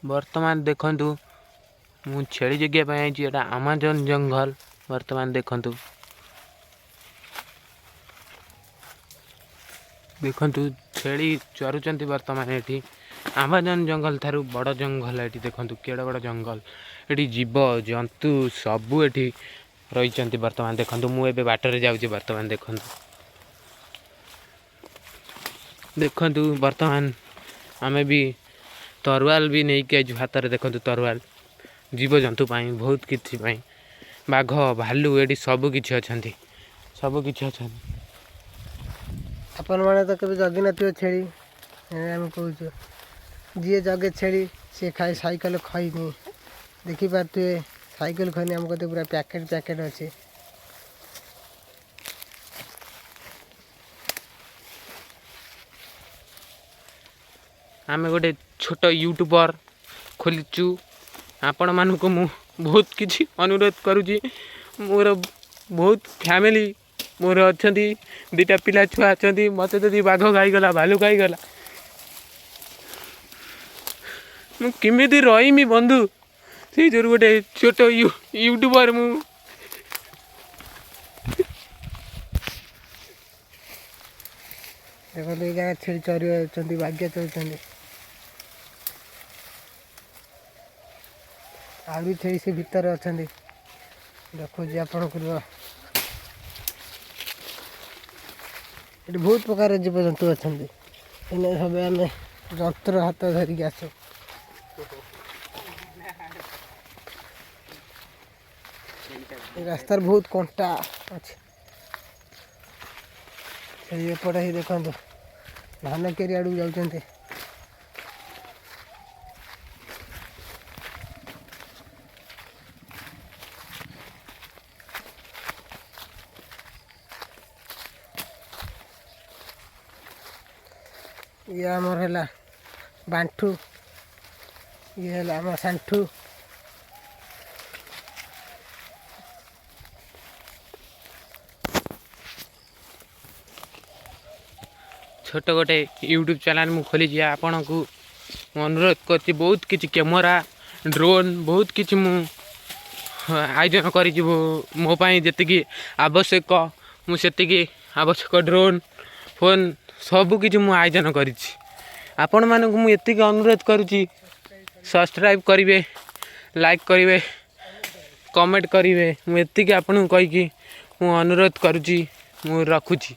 ବର୍ତ୍ତମାନ ଦେଖନ୍ତୁ, ମୁଁ ଛେଳି ଜଗିବା ପାଇଁ ଆଇଛି। ଏଇଟା ଆମାଜନ ଜଙ୍ଗଲ। ବର୍ତ୍ତମାନ ଦେଖନ୍ତୁ, ଦେଖନ୍ତୁ, ଛେଳି ଚରୁଛନ୍ତି ବର୍ତ୍ତମାନ ଏଠି। ଆମାଜନ ଜଙ୍ଗଲ ଠାରୁ ବଡ଼ ଜଙ୍ଗଲ ଏଠି। ଦେଖନ୍ତୁ, କେଡ଼େ ବଡ଼ ଜଙ୍ଗଲ। ଏଠି ଜୀବ ଜନ୍ତୁ ସବୁ ଏଠି ରହିଛନ୍ତି। ବର୍ତ୍ତମାନ ଦେଖନ୍ତୁ, ମୁଁ ଏବେ ବାଟରେ ଯାଉଛି। ବର୍ତ୍ତମାନ ଦେଖନ୍ତୁ, ଦେଖନ୍ତୁ, ବର୍ତ୍ତମାନ ଆମେ ବି ତରୱାଲ ବି ନେଇକି ଆଇଛୁ ହାତରେ। ଦେଖନ୍ତୁ, ତରୱାଲ ଜୀବଜନ୍ତୁ ପାଇଁ, ବହୁତ କିଛି ପାଇଁ। ବାଘ, ଭାଲୁ ଏଠି ସବୁ କିଛି ଅଛନ୍ତି, ସବୁ କିଛି ଅଛନ୍ତି। ଆପଣମାନେ ତ କେବେ ଜଗି ନଥିବେ ଛେଳି। ଆମେ କହୁଛୁ, ଯିଏ ଜଗେ ଛେଳି ସିଏ ଖାଏ ସାଇକେଲ ଖଇନି। ଦେଖିପାରୁଥିବେ, ସାଇକେଲ ଖଇନି ଆମ କତିରେ ପୁରା ପ୍ୟାକେଟ୍ ପ୍ୟାକେଟ୍ ଅଛି। ଆମେ ଗୋଟେ ଛୋଟ ୟୁଟ୍ୟୁବର ଖୋଲିଛୁ। ଆପଣମାନଙ୍କୁ ମୁଁ ବହୁତ କିଛି ଅନୁରୋଧ କରୁଛି। ମୋର ବହୁତ ଫ୍ୟାମିଲି ମୋର ଅଛନ୍ତି, 2ଟା ପିଲା ଛୁଆ ଅଛନ୍ତି। ମୋତେ ଯଦି ବାଘ ଖାଇଗଲା, ଭାଲୁ ଖାଇଗଲା, ମୁଁ କେମିତି ରହିମି ବନ୍ଧୁ? ସେଇ ଯୋଗୁଁ ଗୋଟେ ଛୋଟ ୟୁଟ୍ୟୁବର ମୁଁ। ଦେଖନ୍ତୁ, ଏଇ ଜାଗା ଛେଳି ଚରି ଯାଉଛନ୍ତି, ବାଘିଆ ଚରୁଛନ୍ତି। ଆହୁରି ଛେଳି ସେ ଭିତରେ ଅଛନ୍ତି, ଦେଖୁଛି ଆପଣଙ୍କୁ। ଏଠି ବହୁତ ପ୍ରକାର ଜୀବଜନ୍ତୁ ଅଛନ୍ତି। ଏନେ ସବୁ ଆମେ ଯନ୍ତ୍ର ହାତ ଧରିକି ଆସୁ। ଏ ରାସ୍ତାରେ ବହୁତ କଣ୍ଟା ଅଛି। ସେଇ ଏପଟେ ହେଇ ଦେଖନ୍ତୁ, ଧାନ କିଆରି ଆଡ଼କୁ ଯାଉଛନ୍ତି। ଇଏ ଆମର ହେଲା ବାଣ୍ଠୁ, ଇଏ ହେଲା ଆମ ସାଣ୍ଠୁ। ଛୋଟ ଗୋଟେ ୟୁଟ୍ୟୁବ୍ ଚ୍ୟାନେଲ୍ ମୁଁ ଖୋଲିଛି। ଆପଣଙ୍କୁ ମୁଁ ଅନୁରୋଧ କରୁଛି, ବହୁତ କିଛି କ୍ୟାମେରା, ଡ୍ରୋନ୍, ବହୁତ କିଛି ମୁଁ ଆୟୋଜନ କରିଛି। ମୋ ପାଇଁ ଯେତିକି ଆବଶ୍ୟକ, ମୁଁ ସେତିକି ଆବଶ୍ୟକ ଡ୍ରୋନ୍, ଫୋନ୍ ସବୁ କିଛି ମୁଁ ଆୟୋଜନ କରିଛି। ଆପଣମାନଙ୍କୁ ମୁଁ ଏତିକି ଅନୁରୋଧ କରୁଛି, ସବସ୍କ୍ରାଇବ୍ କରିବେ, ଲାଇକ୍ କରିବେ, କମେଣ୍ଟ କରିବେ। ମୁଁ ଏତିକି ଆପଣଙ୍କୁ କହିକି ମୁଁ ଅନୁରୋଧ କରୁଛି, ମୁଁ ରଖୁଛି।